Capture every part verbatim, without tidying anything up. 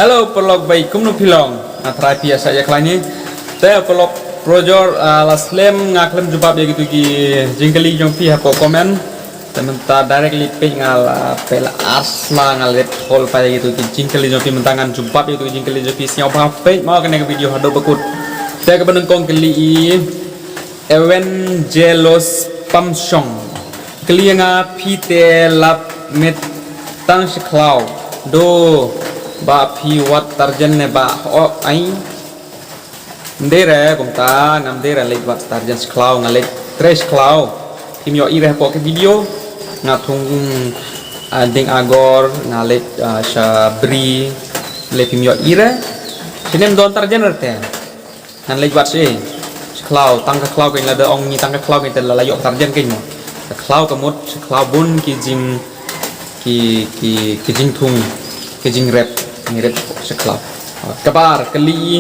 Hello paralok, bai kumno phi long? Nga trai phi ïa sa ïa khlaiñ ni. Te paralok, projor, ah, la slem nga khlem jubab ïa kitu ki jingkylli jong phi hapoh comment. Te mynta directly peit nga la peit la ars la nga leit hol pa ïa kitu ki jingkylli jong phi, mynta ngan jubab ïa kitu ki jingkylli jong phi. Sngewbha peit ma kane ka video haduh ba kut. Te kaba nyngkong kylli i Evangelos Pamshong. Kylli ïa nga, phi te lap met tang shi khlaw, do ba phi wad tarjen ne ba hok ai? Ym dei re, kumta ngam dei re leit wad tarjen shi khlaw, nga leit trei shi khlaw. Phim ïoh i re hapoh ka video, nga thung, ah, ding agor, nga leit, ah, sha bri, leit phim ïoh i re. Shane ym don tarjen re te. Ngan leit wad shi, shi khlaw, tang ka khlaw kein, lada ong ngi tang ka khlaw kein te la la ïoh tarjen kein mo. Ka khlaw ka mut, shi khlaw bun ki jing, ki, ki, ki jingthung, ki jingrep, ngi rep shi khlaw. Kaba ar, kylli i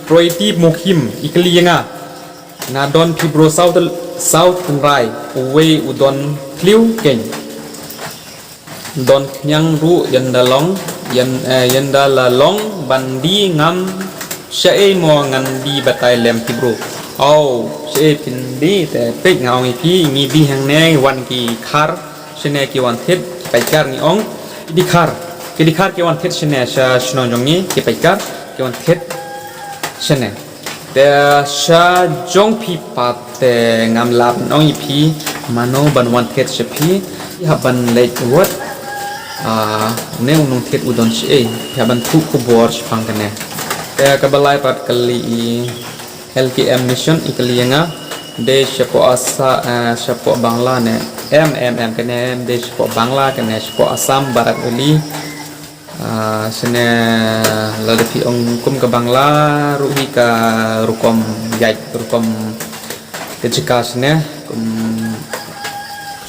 Troiti Mukhim, i kylli ïa nga. Nga don fibro saw, saw tynrai, uwei u don thliew kein. Don khñiang ruh ynda long, yn, eh, ynda la long ban die, ngam shaei mo ngan die batai lem fibro. Aw, shaei phin die te peit, nga ong ïa phi, ngi die hangne wan ki khar shane ki wan thied, ki paidkhar ngi ong. Ki die khar, ki die khar ki wan thied shane sha shnong jong ngi, ki paidkhar ki wan thied shane. Te sha jong phi pat te ngam lah ban ong ïa phi mano ban wan thied sha phi. Phi hap ban leit wad, ah, une u nongthied u don shaei, phi hap ban thoh khubor shaphang kane. Te kaba lai pat kylli i L K M Mission, i kylli ïa nga, dei shapoh Asa, eh, shapoh Bangla ne? Em, em, em, kane em dei shapoh Bangla, kane shapoh Assam, Barak Valley. Ah, shane lada phi ong kum ka Bangla ruh hi ka rukom ïaid, rukom ka jaka shane, kum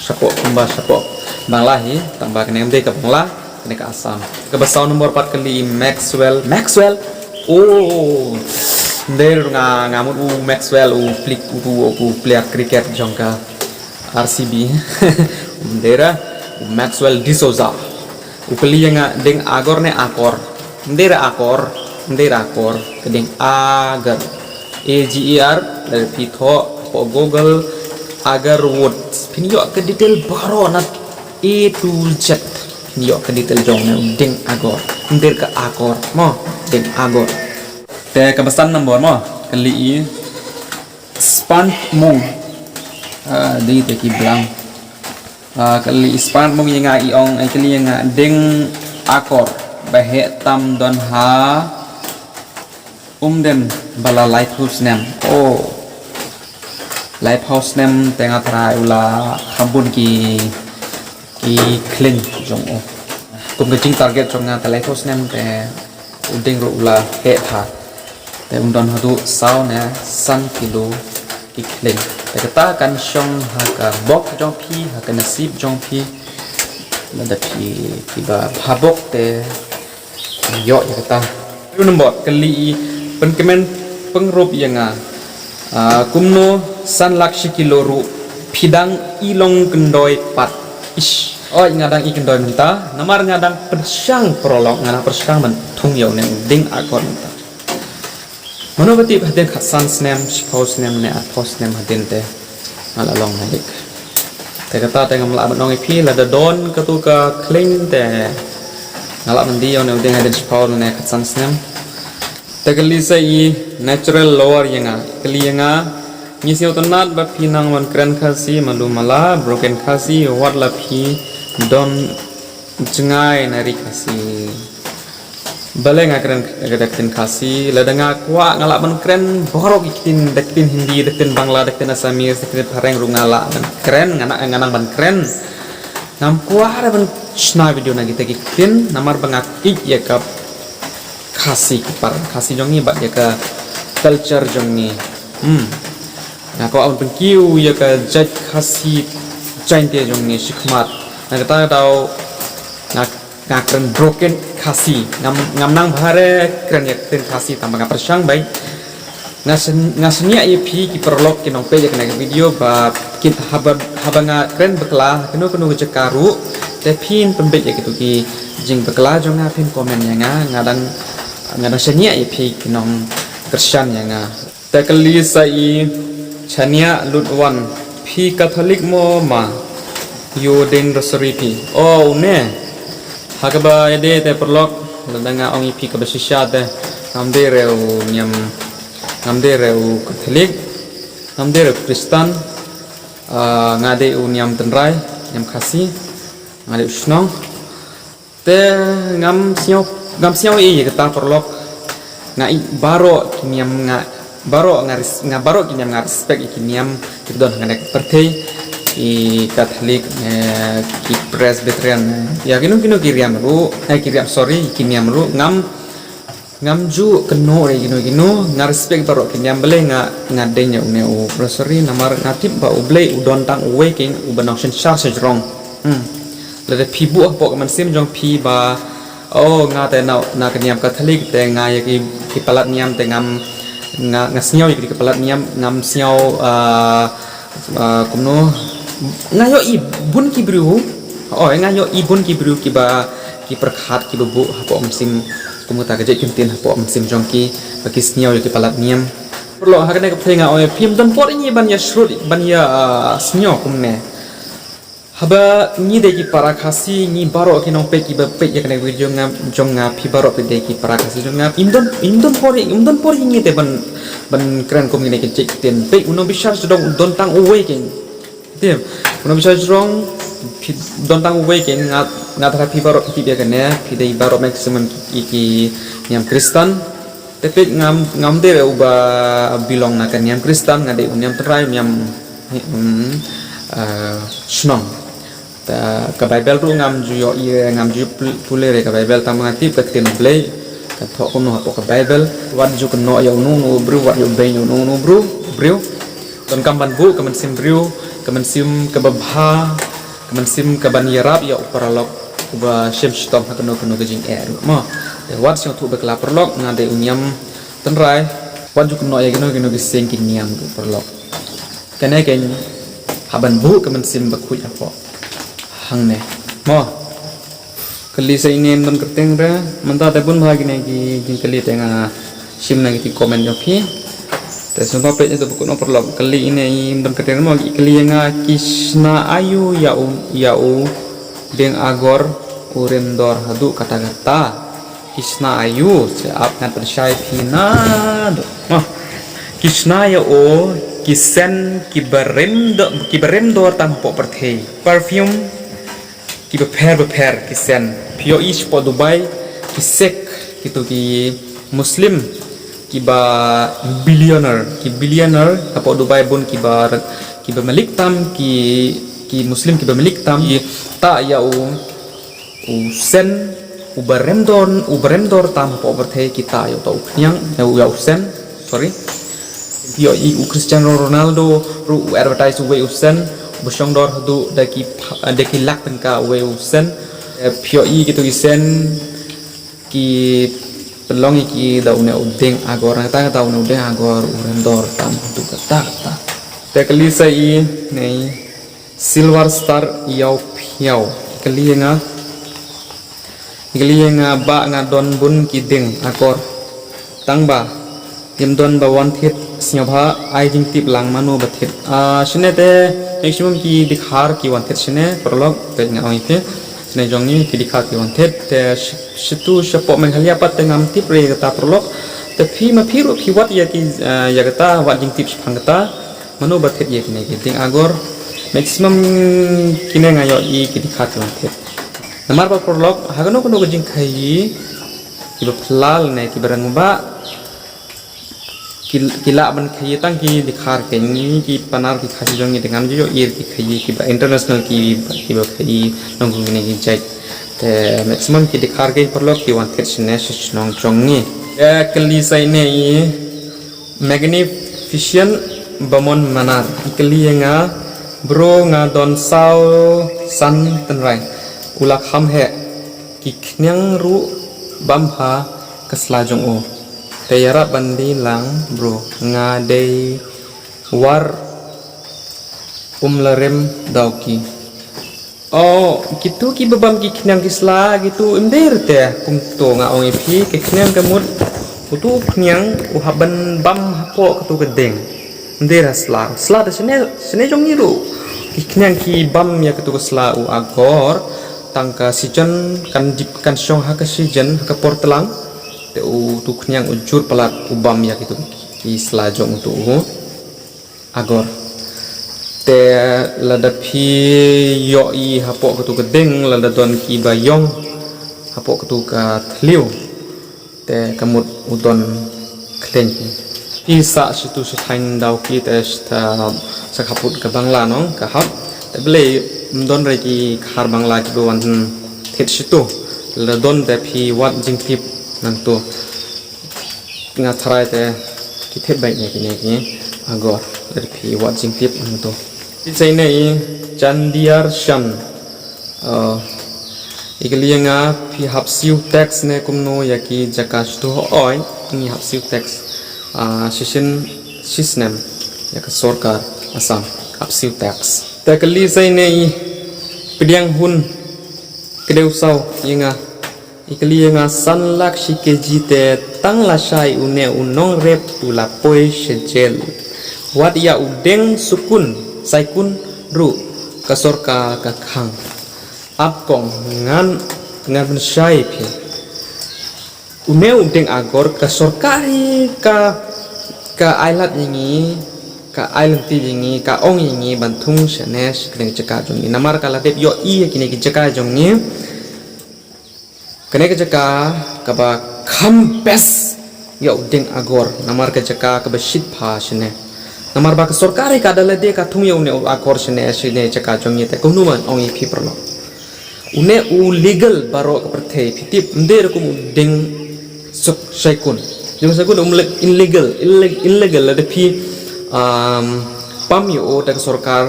shapoh, kumba shapoh Bangla hi, tangba kane ym dei ka Bangla, kane ka Assam. Kaba saw nombor pat kylli i Maxwell, Maxwell. Oh, ym dei ruh, nga, nga mut u Maxwell u plik, u, u, u player cricket jong ka R C B. Ym dei ruh, u Maxwell D'Souza. U kylli ïa nga, ding agor ne akor? Ym dei re akor, ym dei re akor, ka ding agar. A G A R, lada phi thoh hapoh Google, agarwood. Phin ïoh ka detail baroh na A to Z. Phin ïoh ka detail jong une u ding agor. Ym dei re ka akor mo, ding agor. Te kaba san nombor mo, kylli i Spant Mung. Ah, dei te ki blang. Ah, kylli i Spant Mung ïa nga, i ong, i kylli ïa nga, ding akor ba heh tam don ha Umden ba la laiphew snem. Oh. Laiphew snem te nga tharai u la kham bun ki, ki khlieng jong u. Kum ka jing target jong nga te laiphew snem te u ding ruh u la heh bha. Te un don haduh saw ne san kilo ki khlieng. Te kata kan shong ha ka bok jong phi, ha ka nasib jong phi. Lada phi, phi ba bha bok te ïoh ïa kata. Hynriew nombor, kylli i Pynkmen Pyngrope ïa nga. Ah, kumno san lak shi kilo ruh phi dang i long kyndoi pat. Ish. Oi, nga dang i kyndoi mynta, namar nga dang pyrshang, paralok, nga dang pyrshang ban thung ïa une u ding akor mynta. Mano ba tip hadien khatsan snem, shiphew snem ne arphew snem hadien te nga la long malik. Te kata te ngam lah ban ong ïa phi, lada don katu ka khlieng te nga lah ban die ïa une u ding hadien shiphew ne khatsan snem. Te kylli sa i Natural Lover ïa nga, kylli ïa nga, ngi sngewtynnat ba phi nang wan kren Khasi malu mala, broken Khasi, wat la phi don jngai na ri Khasi. Balei nga kren da ka ktien Khasi, lada nga kwah nga lah ban kren baroh ki ktien, da ka ktien Hindi, da ka ktien Bangla, da ka ktien Assamese, da ka ktien phareng ruh nga lah ban kren, nga nang, nga nang ban kren. Ngam kwah re ban shna video na kita ki ktien, namar ba nga ïeit ïa ka Khasi, ki para Khasi jong ngi bad ïa ka culture jong ngi. Hmm. Nga kwah ban pynkiew ïa ka jait Khasi Jaintia jong ngi shakhmat. Na kata ka daw nga, nga kren broken Khasi. Ngam, ngam nang bha re kren ïa ka ktien Khasi tangba nga pyrshang beit. Nga syn-, nga synñiah ïa phi ki paralok ki nongpeit ïa kane ka video ba kin haba, haba nga kren bakla kano kano ka jaka ruh, te phin pynbeit ïa kitu ki jingbakla jong nga, phin comment ïa nga, nga dang Nga dang shaniah ïa phi ki nongkyrshan ïa nga. Te kylli sa i, shaniah lut wan, phi Katholik mo ma? Ïoh deng rosary phi? O, une. Ha kaba ïadei te paralok, lada nga ong ïa phi kaba shisha te, ngam dei re u niam, ngam dei re u Katholik, ngam dei re u Khristan, ah, nga dei u niam tynrai, niam Khasi, nga dei u shnong. Te ngam sngew, ngam sngew ei ïa kata paralok. Nga i baroh ki niam nga, baroh nga res-, nga baroh ki niam nga respect ïa ki niam ki don ha kane ka pyrthei. Ki Katholik, eh, ki Presbyterian, eh, ïa kino kino ki riam ruh, eh, ki riam, sorry, ki niam ruh. Ngam, ngam ju kynnoh re kino kino, nga respect baroh ki niam, balei nga, nga deng ïa une u rosary, namar nga tip ba U Blei u don tang uwei keiñ uba nongsynshar shajrong. Hmm. Lada phi buh hapoh ka mynsiem jong phi ba, o, nga te na, na ka niam Katholik te nga ïa ki, ki palat niam te ngam, nga, nga sngew ïa ki palat niam, ngam sngew, ah, ah, kumno, nga ïohi bun ki briew, o, nga ïohi bun ki briew kiba, ki pyrkhat kiba buh hapoh mynsiem, kum kata ka jait kyntien hapoh mynsiem jong ki, ba ki sngew ïa ki palat niam. Paralok, ha kane ka pyrthei nga ong, phim don por ïa ngi ban ïa shrut, ban ïa, ah, sngew kumne. Haba ngi dei ki para Khasi, ngi baroh ki nongpeit kiba peit ïa kane ka video nga, jong nga, phi baroh phi dei ki para Khasi jong nga. Im don, im don por, im don por ïa ngi te ban, ban kren kum kine ki jait ktien. Peit, u nongbishar sdang u don tang uwei keiñ. Te u nongbishar sdang, phi don tang uwei keiñ, nga, nga tharai phi baroh phi tip ïa kane, phi dei baroh maximum ki, ki niam Khristan. Te peit ngam, ngam dei re uba belong na ka niam Khristan, nga dei u niam tynrai, u niam, hmm, eh, shnong. Ta ka Baibl ruh ngam ju ïohi re, ngam ju pul-, pule re ka Baibl, tang ba nga tip ka ktien U Blei ka thoh kumno hapoh ka Baibl. Wat ju kynnoh ïa uno uno u briew, wat ju beiñ ïa uno uno u briew, briew. Donkam ban buh ka mynsiem briew, ka mynsiem kaba bha, ka mynsiem kaban ïarap ïa u paralok uba shim shitom ha kano kano ka jingeh ruh mo. Te wat sngewthuh bakla paralok, nga dei u niam tynrai, wat ju kynnoh ïa kino kino ki seng ki niam ruh paralok. Kane keiñ hap ban buh ka mynsiem bakhuid hapoh hangne mo. Kylli sa ine, im don kyrteng re. Mynta te bun bha kine ki jingkylli te nga shim na ki comment jong phi. Te sngewbha peit ïa to ba kut noh paralok. Kylli ine, im don kyrteng re mo, ki kylli ïa nga ki shna aïu ïa u, ïa u deng agor u rem dor haduh katta katta. Ki shna aïu, sa ap ngan pynshai phi naduh. Mo. Ki shna ïa u ki scent kiba rem do-, kiba rem dor tam hapoh pyrthei. Perfume kiba pher bapher ki scent. Phi ïohi shapoh Dubai, ki sheikh, kito ki Muslim, kiba billionaire, ki billionaire hapoh Dubai bun kiba, kiba malik tam, ki, ki Muslim kiba malik tam, ki tah ïa u, u scent uba rem dor, uba rem dor tam hapoh pyrthei, ki tah ïa uta u khñiang, ïa u, ïa u scent, sorry. Phi ïohi u Cristiano Ronaldo ruh u advertise uwei u scent uba shong dor haduh da ki pha-, da ki lak tyngka uwei u scent. Eh, phi ïohi kito ki scent ki pynlong ïa ki da une u deng agor, nangta nangta une u deng agor u rem dor tam haduh katta katta. Te kylli sa ine, Silver Star Ïaw Pynïaw, kylli ïa nga, kylli ïa nga ba nga don bun ki deng akor, tang ba ngim don ba wan thied, sngewbha ai jingtip lang mano ba thied. Ah, shane te maximum ki dkhar ki wan thied shane, paralok, peit nga ong ïa phi, shane jong ngi ki dkhar ki wan thied, te shi-, shitu shapoh Meghalaya pat te ngam tip re ïa kata paralok. Te phi ma phi ruh phi wad ïa ki, ah, ïa kata, wad jingtip shaphang kata. Mano ba thied ïa kine ki deng agor? Maximum kine nga ïohi ki dkhar ki wan thied. Namar ba paralok, ha kano kano ka jingkhaii, kiba phylla ne kiba rangbah, ki, ki lah ban khaii tang ki dkhar, kine ki Pnar ki Khasi jong ngi te ngam ju ïohi ki khaii kiba international ki, kiba khaii nongkong kine ki jait. Te maximum ki dkhar ki paralok ki wan thied shane sha shnong jong ngi. Te kylli sa ine i Magnificent Bamon Manar, i kylli ïa nga, bro, nga don saw san tynrai, u la kham heh, ki khñiang ruh bam ha ka sla jong u. Te ïarap ban die lang bro, nga dei war um la rem daw ki. O, kitu ki babam ki khniang ki sla, kitu im dei te kumtu nga ong ïa phi, ki khniang ka mut, utu khniang u hap ban bam hapoh katu ka ding. Im dei ha sla, sla te sene, sene jong ngi ruh. Ki khniang ki bam ïa katu ka sla u Agor, tang ka season, kan dip kan shong ha ka season, ha ka por tlang. Te utu khniang u jur palat u bam ïa kitu ki sla jong utu u Agor. Te lada phi ïohi hapoh katu ka ding, lada don ki ba ïong hapoh katu ka thliew. Te ka mut u don khleng hi. Phi sah shitu sha thaiñ Dawki te sha, sha khappud ka Bangla nong, ka hap. Te balei ym don re ki khar Bangla ki ba wan thied shitu. Lada don te phi wad jingtip nangtu. Nga tharai te ki thied beit ïa kine ki Agor. Lada phi wad jingtip nangtu. Phi sa ine i Chandiar Shan. Uh, i kylli ïa nga phi hap siew tax ne kumno ïa ki jaka shitu, hooid ngi hap siew tax. Uh, shisien shisnem ïa ka sorkar Assam hap siew tax. Te kylli sa ine i Pdiang Hun Kdew Saw ïa nga. I kylli ïa nga san lak shi kg te tang lashai une u nongrep u la poi sha jel. Wat ïa u deng sukun, saikun ruh ka sorkar ka khang. Ap kong ngan, ngan pynshai phi. Une u deng Agor ka sorkar hi ka, ka ailad ïa ngi, ka ailad ïa ngi, ka ong ïa ngi ban thung shane sha kane ka jaka jong ngi. Namar ka la dep ïohi ïa kine ki jaka jong ngi. Kane ka jaka kaba kham best ïa u deng Agor, namar ka jaka kaba shit pha shane. Namar ba ka sorkar hi ka da lade ka thung ïa une u Agor shane, shane jaka jong ngi te kumno ban ong ïa phi paralok. Une u legal baroh ka pyrthei phi tip, ym dei rukom u deng suk saikun. Deng saikun um le-, illegal, ille-, illegal lada phi, um, pam ïa u da ka sorkar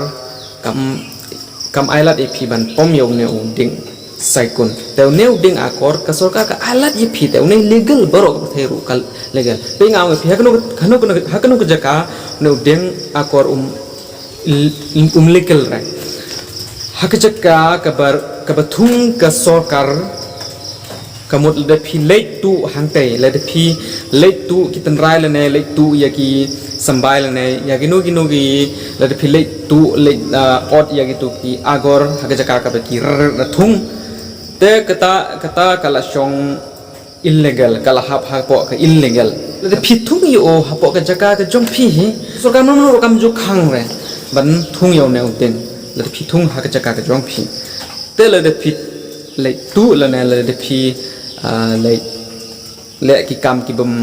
kam, kam ailad ïa phi ban pom ïa une u deng saikun. Te une u deng Agor ka sorkar ka ailad ïa phi te une legal baroh ka pyrthei ruh ka legal. Te nga ong ïa phi ha kano, ha kano, ha kano ka jaka une u deng Agor um, um legal re. Ha ka jaka kaba, kaba thung ka sorkar Ka mut lada phi leit tuh hangtei, lada phi leit tuh ki tynrai lane, leit tuh ïa ki sambai lane, ïa kino kino ki, lada phi leit tuh, leit, ah, ot ïa kitu ki agor ha ka jaka kaba ki rr-, rr-, thung. Te kata, kata ka la shong illegal, ka la hap hapoh ka illegal. Lada phi thung ïa u hapoh ka jaka ka jong phi hi, sorkar mano mano ruh kam ju khang re ban thung ïa une u deng. Lada phi thung ha ka jaka ka jong phi. Te lada phi leit tuh lane lada phi, ah, leit leh ki kam ki bym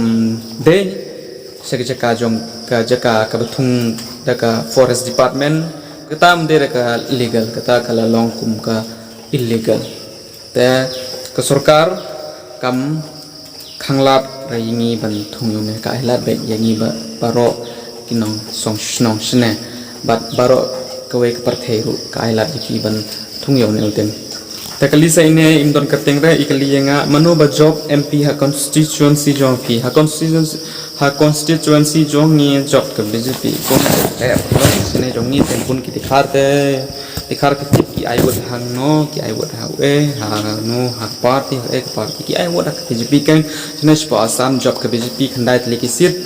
dei sha ka jaka jong, ka jaka kaba thung da ka forest department, kata ym dei da ka legal, kata ka la long kum ka illegal. Te ka sorkar kam khanglad re ïa ngi ban thung ïa une, ka ailad beit ïa ngi ba, baroh ki nongshong shnong shane bad baroh kawei ka pyrthei ruh ka ailad ïa ki ban thung ïa une u deng. Te kali sa ine im don kyrteng re, i kali ïa nga, mano ba jop M P ha constituency jong phi? Ha constituency, ha constituency jong ngi jop ka B J P. Kum te shane jong ngi te bun ki dkhar te, dkhar ki tip ki ai vote hangno, ki ai vote ha u e, hangno, ha party, ha e ka party, ki ai vote ha ka B J P kan. Shane shapoh Assam jop ka B J P khyndai tylli ki seat,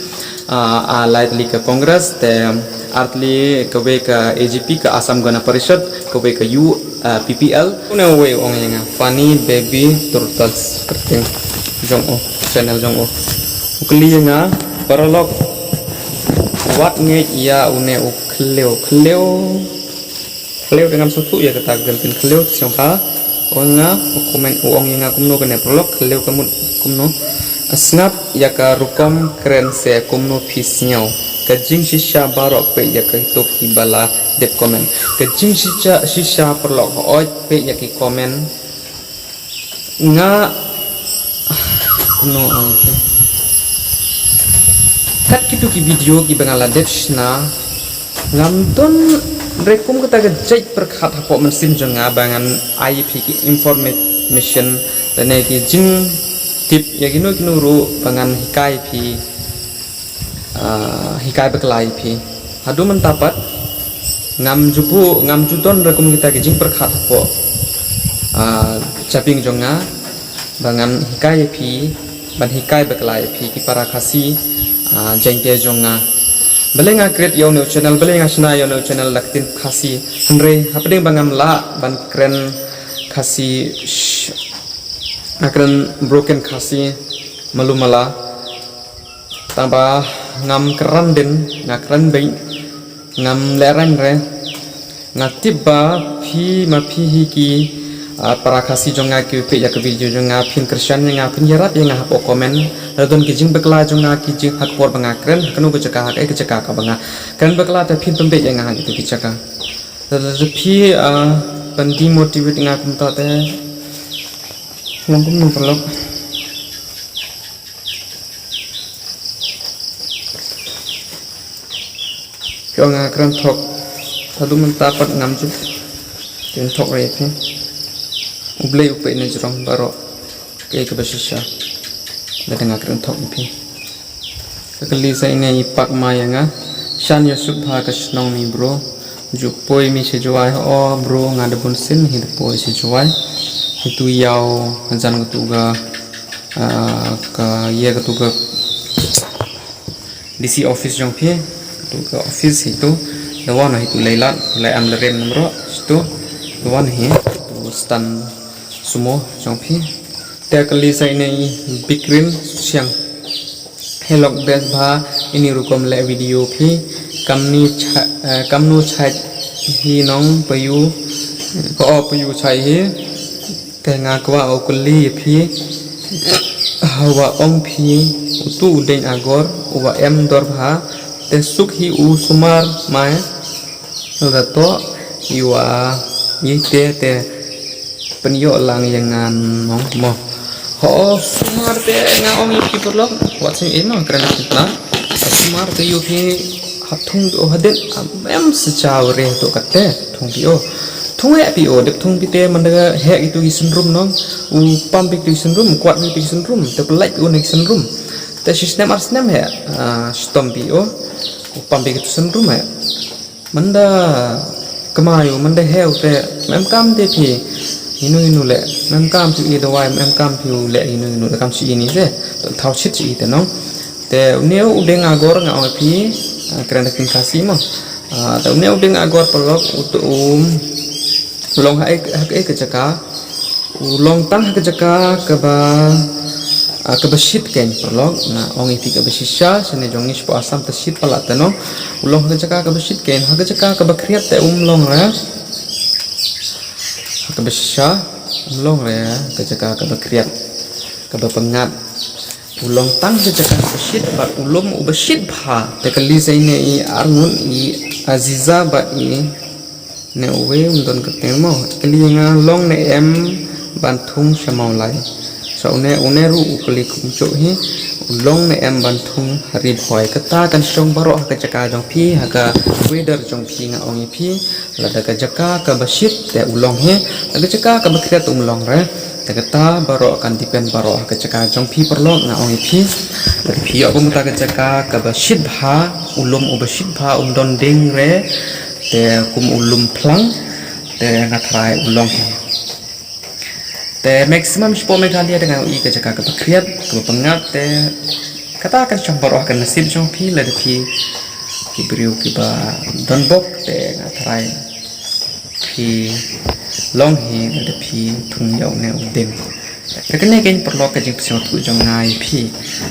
ah, ah, lai tylli ka Congress, te ar tylli kawei ka A G P, ka Assam Gana Parishad, kawei ka U, ah, P P L. Une uwei u ong ïa nga, Funny Baby Turtles, kyrteng jong u, channel jong u. U kylli ïa nga, paralok, wat ngeit ïa une u khliew, khliew. Khliew te ngam sngewthuh ïa kata ka ktien khliew te shong pha. U ong ïa nga, u comment, u ong ïa nga kumno kane paralok, khliew ka mut kumno. Sngap ïa ka rukom kren se kumno phi sngew. Ka jingshisha baroh peit ïa kito kiba la dep comment. Ka jingshisha, shisha paralok hooid peit ïa ki comment. Nga, no, kat kitu ki video kiba nga la dep shna, ngam don re kum kata ka jait pyrkhat hapoh mynsiem jong nga ba ngan ai phi ki information lane ki jingtip ïa kino kino ruh ba ngan hikai phi, ah, hikai bakla ïa phi. Haduh mynta pat Ngam ju buh, ngam ju don ruh kum kita ki jingpyrkhat hapoh, ah, jabieng jong nga ba ngan hikai ïa phi, ban hikai bakla ïa phi ki para Khasi, ah, Jaiñtia jong nga. Balei nga create ïa une u channel, balei nga shna ïa une u channel da ka ktien Khasi. Hynrei hapdeng ba ngam lah ban kren Khasi, sh-, nga kren broken Khasi, malu mala. Tang ba ngam kren dien, nga kren beit, ngam lehraiñ re. Nga tip ba phi ma phi hi ki, ah, para Khasi jong nga ki peit ïa ka video jong nga, phin kyrshan ïa nga, phin ïarap ïa nga hapoh comment. Lada don ki jingbakla jong nga ki jing ha ka por ba nga kren, ha kano ka jaka, ha kaei ka jaka kaba nga kren bakla te phin pynbeit ïa nga ha kito ki jaka. Lada phi, ah, pyndemotivate nga kumta te long kumno paralok. Phi ong nga kren thok. Haduh mynta pat ngam ju kren thok re phi. U Blei u peit na jrong baroh. Kaei kaba shisha. Lada nga kren thok phi. Ka kylli sa ine i pak ma ïa nga. Shan ïa suk bha ka shnong mi bro. Ju poi mi sha Jowai ho bro, nga da bun sien hi da poi sha Jowai. Hitu ïaw hajan katu ka, ah, ka ïa katu ka D C office jong phi, katu ka office hitu, da wan hitu Leilat, Lai Am Lerem namro, hitu, da wan hi, tu stand sumo jong phi. Te kali sa ine i Bikrin Siang. Helok bes bha ini rukom le video phi. Kamni cha-, eh, kamnu chai hi nong payu, ko o payu chai hi. Te nga kwah u kylli ïa phi, hawa ong phi utu u deng Agor uba em dor bha, te suk hi u sumar mai, lada toh ïa u ïa te te pynïoh lang ïa nga nong mo. Ho sumar te nga ong ïa phi paralok, wat sing ino kren na sumar te ïa phi. Hap thung phi o hadien, am, em sa jaw re to kate, thung phi o. Thung heh phi o, dep thung phi te man da heh itu ki synrum nong. U pam phi itu ki synrum, kwat phi itu ki synrum, te pynlait phi o na ki synrum. Te shi snem ar snem heh, ah, shitom phi o. U pam phi itu synrum heh. Man da kmai u, man da heh u te, mem kam te phi. Inu inu le, mem kam phi i dawai, mem kam phi u le, inu inu le kam shi ini se. Thaw shit shi i te nong. Te une u deng Agor nga ong phi, ah, kren da ktien Khasi mo. Ah, te une u deng Agor paralok u tu um long ha ek, ha ek jaka. U long tang ha ek jaka kaba, ah, kaba shit kein paralok. Nga ong ïa phi kaba shisha, shane jong ngi shapoh Assam te shit palat te nong. U long ha ek jaka kaba shit kein, ha ek jaka kaba khriat te um long re. Ha kaba shisha, um long re, ha ek jaka kaba khriat, kaba pyngngad. U long tang ha jaka kaba shit bad u lum uba shit bha. Te kali sa ine i arngut i Aziza bad i ne uwei um don kyrteng mo. Kali nga long ne em ban thung sha Mawlai. Sa une une ruh u kali kumjuh hi. U long ne em ban thung ha Ri Bhoi. Kata kan shong baroh ha ka jaka jong phi, ha ka weather jong phi nga ong ïa phi. Lada ka jaka kaba shit te u long hi, lada ka jaka kaba khriat um long re. Te kata baroh kan depend baroh ha ka jaka jong phi paralok nga ong ïa phi. Lada phi ïoh kumta ka jaka kaba shit bha, u lum uba shit bha um don ding re. Te kum u lum phlang, te nga tharai u long hi. Te maximum shapoh Meghalaya te nga ong i ka jaka kaba khriat, kaba pyngngad te kata kan shong baroh ka nasib jong phi lada phi ki briew kiba don bok te nga tharai phi long hi lada phi thung ïa une u deng. Te kane kein paralok ka jingpynsngewthuh jong nga ïa phi.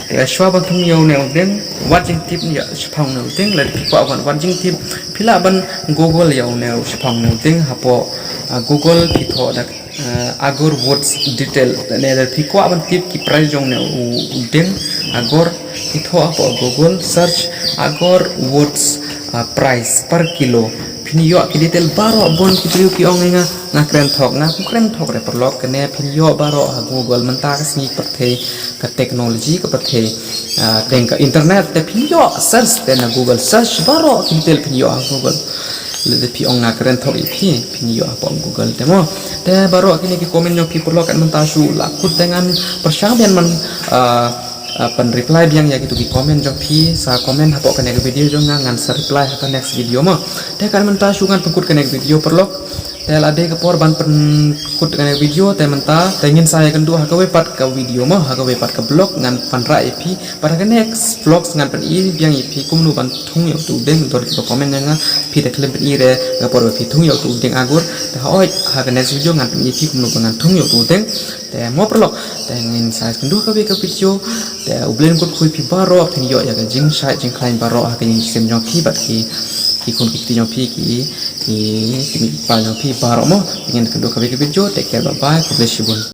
Te shuwa ban thung ïa une u deng, wad jingtip ïa shaphang une u deng, lada phi kwah ban wad jingtip, phi lah ban Google ïa une u shaphang une u deng, hapoh, ah, Google phi thoh da uh, Agor Woods detail. Ne da phi kwah ban tip ki price jong ne u, u deng Agor, phi thoh hapoh Google search Agor Woods, uh, price per kilo. Phin ïoh ki detail baroh. Bun ki briew ki ong ïa nga, nga kren thok, nga kum kren thok re paralok. Kane phin ïoh baroh ha Google. Mynta ka sngi pyrthei ka technology ka pyrthei, ah, deng ka internet te phin ïoh search te na Google search baroh ki detail phin ïoh ha Google. Lada phi ong nga kren thok ïa phi, phin ïoh hapoh Google te mo. Te baroh kine ki comment jong phi paralok kat mynta shu la kut te ngan pyrshang biang ban, ah, uh, pyn reply biang ïa kitu ki comment jong phi, sa comment hapoh kane ka video jong nga, ngan sa reply ha ka next video mo. Te kan mynta shu ngan pynkut kane ka video paralok. Te la dei ka por ban pynkut kane ka video, te mynta te ngin sa ïakynduh ha kawei pat ka video mo, ha kawei pat ka vlog ngan pynrah ïa phi. Bad ha ka next vlog ngan pyni biang ïa phi kumno ban thung ïa utu u dieng, don kiba comment ïa nga, phi da khlem pyni re ka por ba phi thung ïa utu u dieng agur. Te hooid, ha ka next video ngan pyni ïa phi kumno ba ngan thung ïa utu u dieng. Te mo paralok, te ngin sa ïakynduh ha kawei ka video. Te U Blei un kyrkhu ïa phi baroh, phin ïoh ïa ka jingshait jingkhlaiñ baroh ha ka ïing ka sem jong phi bad ki, ki khun ki kti jong phi, ki, ki, ki mei ki pa jong phi baroh mo. Te ngin ïakynduh ha kawei ka video. Take care, bye bye, khublei shibun.